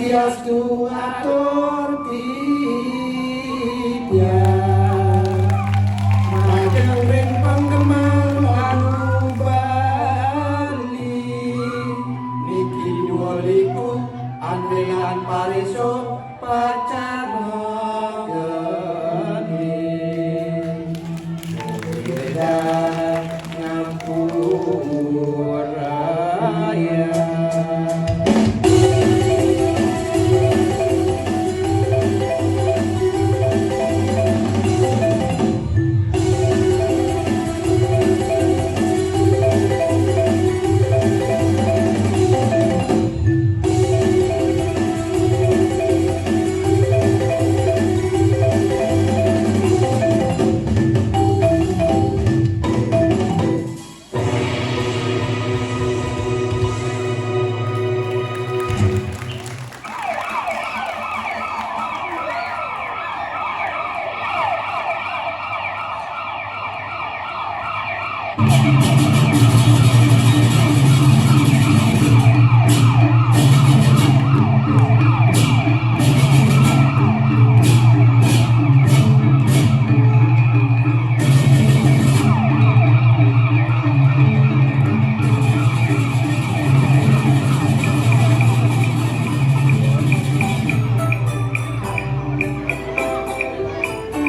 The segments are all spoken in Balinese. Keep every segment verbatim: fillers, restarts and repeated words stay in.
Yastu atur titiang majeng ring penggemar lagu Bali. Niki dua liku Andre lan Pariso pacang geni. Beda ngampura ya.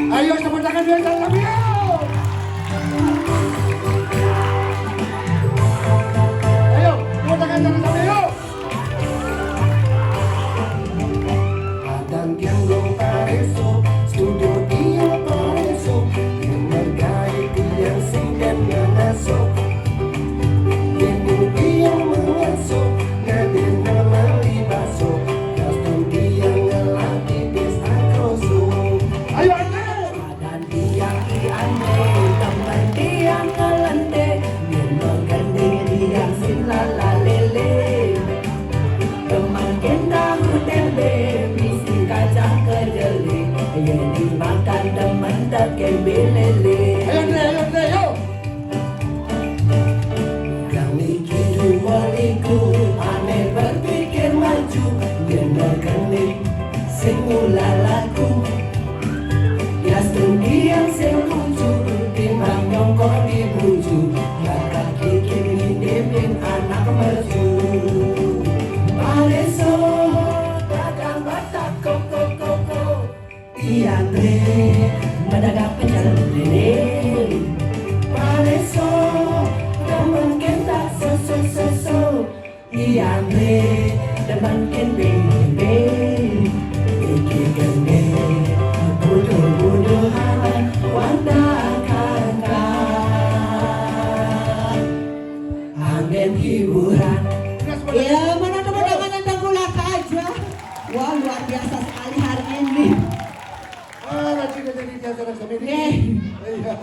Ayo, tepuk tangan dulu, Cak Samio. Ayo, tepuk tangan, Cak Samio. Adan tiang dong pareso, setuju tiang pareso, yang mergai tiang singkan nganaso. Yang tiang mengaso, ngadir ngamali baso, kastun tiang ngelaki bis akroso. Ayo, ayo. Adan tiang Ki Ande, temen tiang ngelente, yen makan ding tiang sin lala lele. Temen ken tahu tempe, misi kacang kejele, yen dimakan temen teken bilele. Ayo, Andre, ayo, Andre, ayo. Kami kidu waliku, ane berpikir maju, yen makan ding sing ulalaku. Yas tiang sing lucu, timbang nyongkok di bucu. Bakal kiki ngidipin anak mercu. Pareso, dagang batak koko koko. Iya, Andre, pedagang pecel lele. Pareso, dagang kentak so so so so. Iya, Andre, demen ken bebe. Iki gende, bodoh-bodohan, wanda kakak. Angin hiburan. Ya, mana teman-teman yang tengkulak aja? Wah, luar biasa sekali hari ini. Ah, rajin aja di acara sami niki. Nggih. Iya.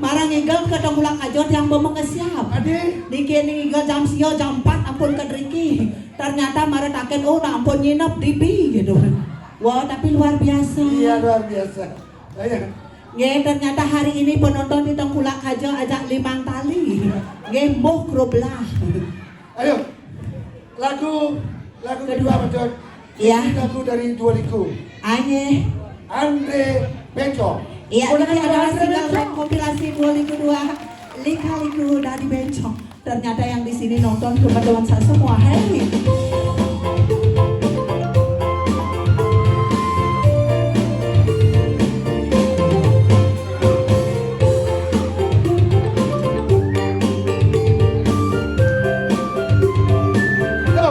Marang igel ke Tengkulak Kajo tiang bemengesiap. Adi? Niki ning igel jam sia, jam empat ampun kedriki. Ternyata mara taken, oh, nah, ampun nginep di bi gitu. Wah, tapi luar biasa. Iya, luar biasa. Iya. Nggih, ternyata hari ini penonton di Tengkulak Kajo ajak limang tali. Nggih, mbuh kroblah. Ayo. Lagu, lagu kedua, Mas John. Iya. Ini lagu dari Dua Liku. Aye. Andre Bencong. Iya, boleh ini adalah single kompilasi Dua Liku dua, Lika-Liku dari Bencong. Ternyata yang di sini nonton teman-teman saya semua. Hei. Yo.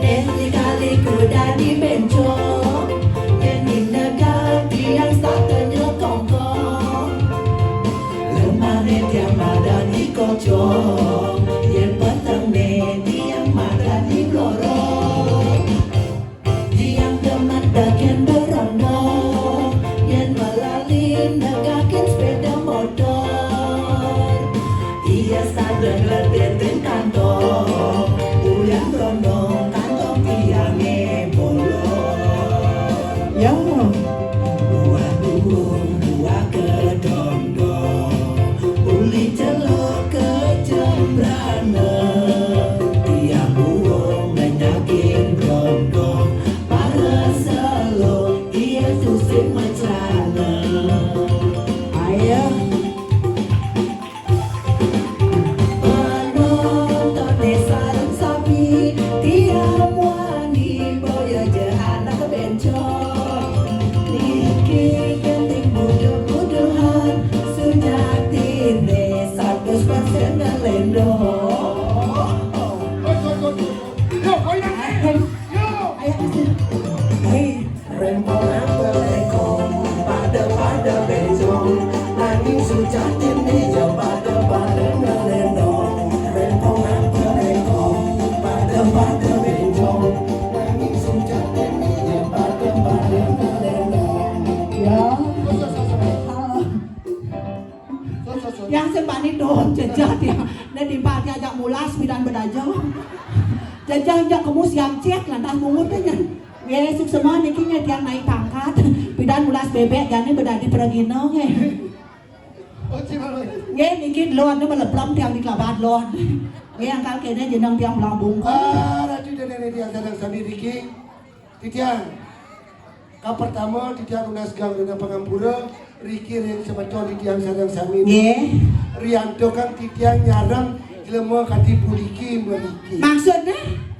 Yen lika-liku dadi bencong, yen inegati yang satenya kongkong. Lemane tiang madani kocong, Rempong apa lekong, pada-pada bencong, nanging sucatin dia pada-pada ngelendong. Rempong apa lekong, pada-pada bencong, nanging sucatin dia pada-pada ngelendong. Ya. Yang sing bani tuh, jejeh dia. Nek timpal dia ajak mulas, bidan bedajo. Jejeh jak kemus yang cek, lantas mungut dia. Nggih, suksema niki nggih tiang naik pangkat. Bidan mulas bebek jane bedadi pragina nggih. Oh, cik malu. Nggih, niki lon ni meleplem tiang di kelabat lon. Nggih, angkal kene jeneng tiang Belang Bungkul. Ah, ratu dan nenek tiang sadang sami niki. Titiang. Ka pertama, titiang nunas geng rena pangampura, riki ring semeton titiang sadang sami. Nggih. Riantukan titiang nyareng jelema kadi puniki mriki. Maksudne?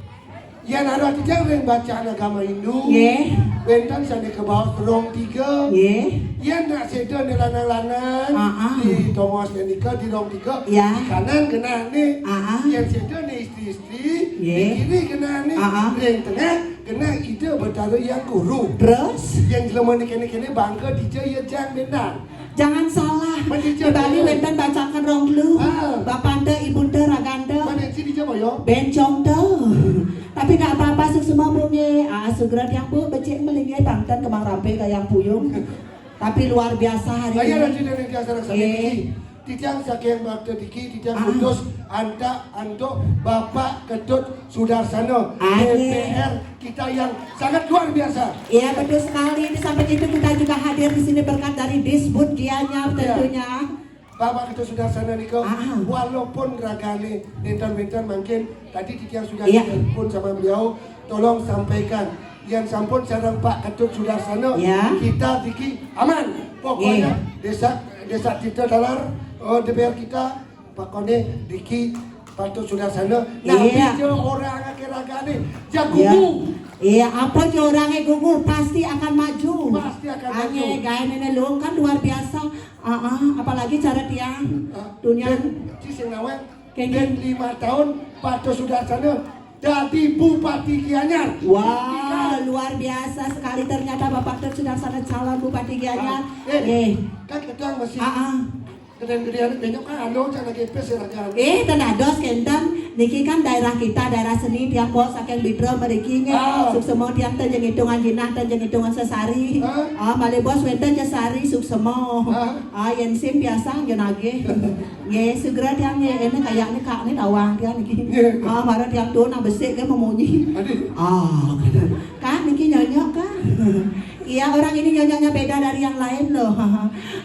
Yen arah titiang ring bacaan agama Hindu, nggih, wenten sane kabaos rong tiga. Nggih. Yen nak seda ne lanang-lanang, ah, ah, di tongos nika di rong tiga, ya, di kanan genah ne. Ah, ah. Yen seda ne istri-istri, nggih, di kiri genah ne. Ah, ah. Ring tengah genah Ida Betara Hyang Guru. Terus? Yen jelema ne kene-kene bangka dija ya jang benang. Jangan salah. Di Bali wenten bacakan rong telu. Ah. Bapanta, ibunta, raganta. Mana si dija boyo? Bencong tu. Tapi tak apa-apa, suksema Bu nggih. Ah, sugra tiang Bu, becik melinggih pangten kemang rampe kayang puyung. Tapi luar biasa hari ini. Ayo, lanjut dari biasa raksasa ini. Titiang saking bakta diki, titiang, ah, putus antak antuk Bapak Ketut Sudarsana, ah, D P R kita yang sangat luar biasa. Iya, betul sekali. Di samping itu kita juga hadir di sini berkat dari Disbud Gianyar, iya, tentunya. Bapak Ketut Sudarsana nika, ah, walaupun ragane nenten-nenten mungkin tadi titiang sudah, iya, telepon sama beliau, tolong sampaikan yang sampun sareng Pak Ketut Sudarsana, iya, kita diki aman. Pokoknya, iya, desa desa kita talar, oh, D P R kita, pokoknya diki Pak Ketut Sudarsana. Nah, iya, orang akhir ragane jago. Iya. Iya, apa je orangnya gugu pasti akan maju. Pasti akan maju. Aneh, gaya nenek luang kan luar biasa. Ah, ah, apalagi cara tiang, ah, dunia. Dan si sing nawang, kenging, dan lima tahun Pak Ketut Sudarsana dadi Bupati Gianyar. Wah, luar biasa sekali ternyata Bapak Ketut Sudarsana calon Bupati Gianyar. Ah, eh, eh, kan kita masih, ah, ah, gedean-gedean benyok kan anu cara G P sih rakyat. Eh, ten dados kenten. Niki kan daerah kita, daerah seni, tiang bos saking Bidra mriki nggih. Ah. Suksema tiang ten jeng hitungan jinah, ten jeng hitungan sesari. Ah. Ah, malih bos wenten sesari suksema. Ah. Ah, yen sim biasa nggih nagih. Nggih, segera tiang nggih, ini kayaknya kak ini tawang tiang niki. Nggih. Ah, mara tiang tuh nang besik nggih memunyi. Aduh. Ah, gitu. Kak niki nyonyok kak. Iya, orang ini nyonyoknya beda dari yang lain loh.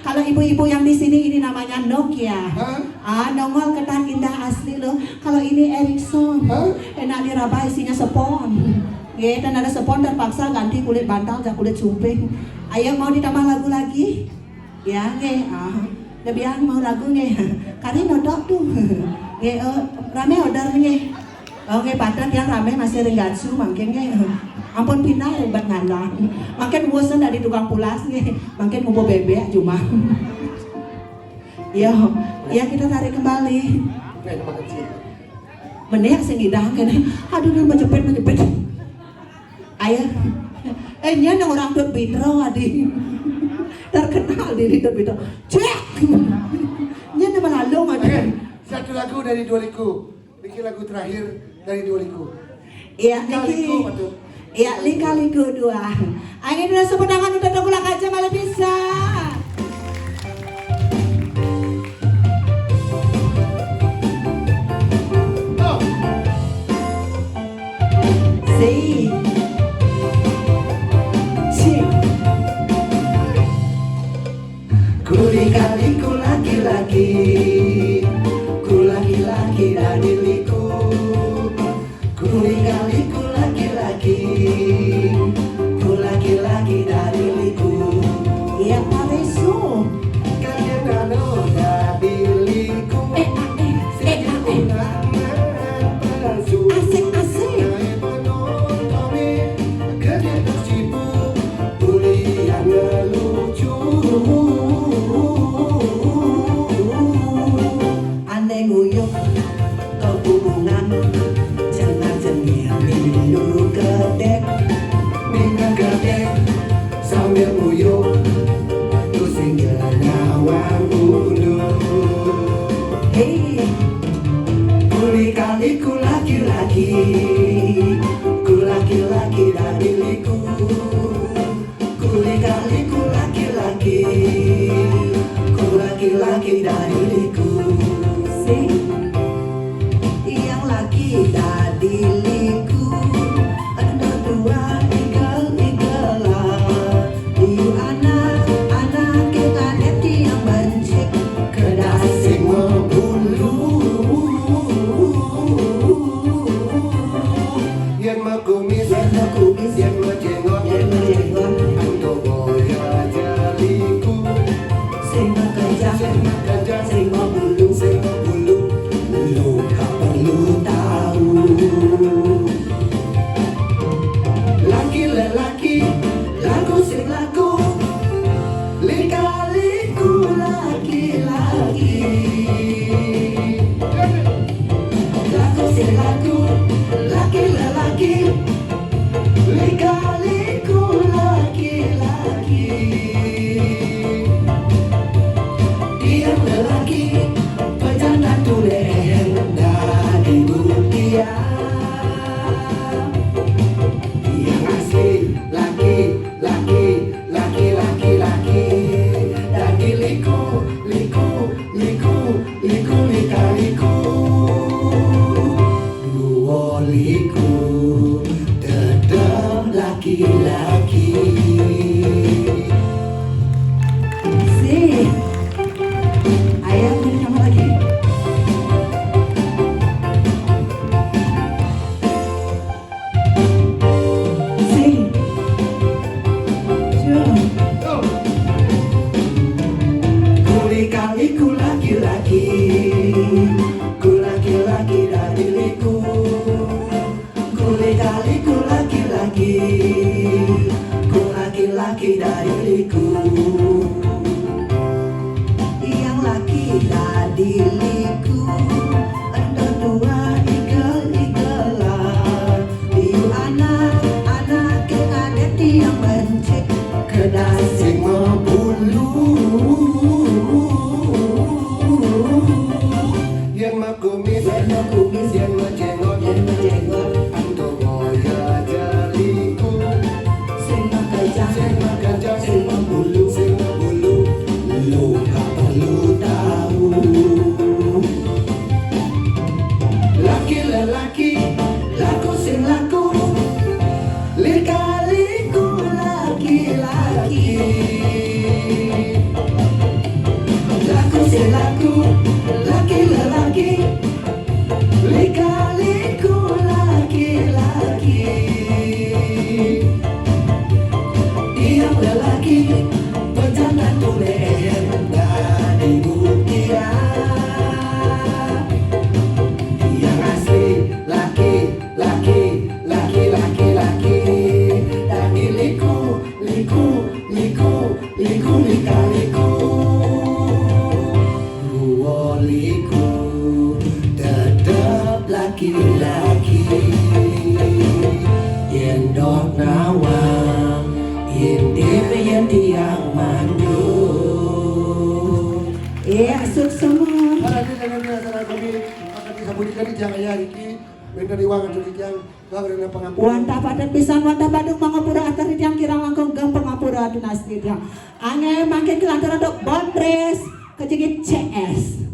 Kalau ibu-ibu yang di sini ini namanya Nokia. Hah? Ah, nongol ketan indah asli loh. Kalau ini Ericsson. Hah? Enak diraba isinya spons. Nggih, dan ada spons terpaksa ganti kulit bantal jadi kulit sumping. Ayo, mau ditambah lagu lagi? Ya, nggih. Ah, lebih yang mau lagu nggih. Kari nodok tuh. Nggih, eh, rame order nggih. Oh, nggih, padahal tiang rame masih ring Gatsu, mangkin nggih. Ampun pindah ribet ngandang. Mangkin bosen dari tukang pulas nggih. Mangkin ngumpul bebek cuma. Iya, iya, kita tarik kembali. Menek sing ngidah kene. Aduh, dia menjepit, menjepit. Ayo. Eh, nya nang orang tuh Bidra, adi. Terkenal diri tuh Bidra. Cek. Nya nama lalu, adi. Oke, satu lagu dari Dua Liku. Niki lagu terakhir dari Dua Liku. Iya, Lika niki. Liku, betul. Iya, Lika Liku dua. Angin rasa pedangan udah tengkulak aja malah bisa. Oh. Si. Si. Kulikaliku laki-laki, kulaki-laki dadi liku. Kulikaliku laki-laki, kulaki-laki dadi liku. Iya, Pak Resu. Kadang dadi liku. Eh, eh, eh, eh, eh. Asik, asik. Ane nguyuh kebungan, jenar-jenir minggu gedek, minggu gedek. Muyo, ku sing nyawang ulu. Hei, ku lika-liku laki-laki, ku laki-laki dadi liku. Ku lika-liku laki-laki, ku laki-laki dadi liku. Sing. Yang laki dadi liku, ento tua igel-igelan. Iu anak, anak ke ngadet yang bencik, kedas sing mebulu. Yen mekumis, yen mekumis, yen mejenggot, yen mejenggot, ento boya jaliku. Sing makejang, sing makejang, sing mebulu, sing mebulu, lu gak perlu tahu. Laki lelaki, laku sing laku, lika-liku laki-laki. Laku sing laku, laki lelaki, lika-liku laki-laki. Tiang lelaki, pejantan tuleng dadi buktian. Tiang asli, laki, laki, laki, laki, laki. Dadi liku, liku, liku, liku, lika-liku. Duo liku, tetep laki-laki. Sih. Ayo, ini sama lagi. Sing. Sure. Ku lika-liku laki-laki, ku laki-laki dadi liku. Ku lika-liku laki-laki, ku laki-laki dadi liku. Yang laki dadi liku, ento tua igel-igelan. Iu anak, anak ke ngadet yang bencik, kedas sing mebulu. Yen mekumis, yen mekumis, yen mejenggot, yen mejenggot, ento boya jaliku. Sing makejang, sing makejang, sing mebulu, sing mebulu, lu gak perlu tahu. Laki lelaki, laku sing laku, lika-liku laki-laki. Laku sing laku, laki lelaki, lika-liku laki-laki. Tiang lelaki, pejantan tuleng dadi buktian. Tiang asli, laki, laki, laki, laki, laki. Dadi liku, liku, liku, liku, lika-liku. Duo liku, tetep laki-laki. Yen dok nawang, intip yen tiang mandul. Iya, suksma. Para di dalam acara kami akan disampaikan di Jang Ayah Riki, Benda Iwang Atur Ijang, Bang Rena Pengampun. Wantah patut pisan, wantah paduk mangapura atur ijang kirang langkung geng pangapura tunas ijang. Angge mangkin kelantur untuk Bondres, kejigit C S.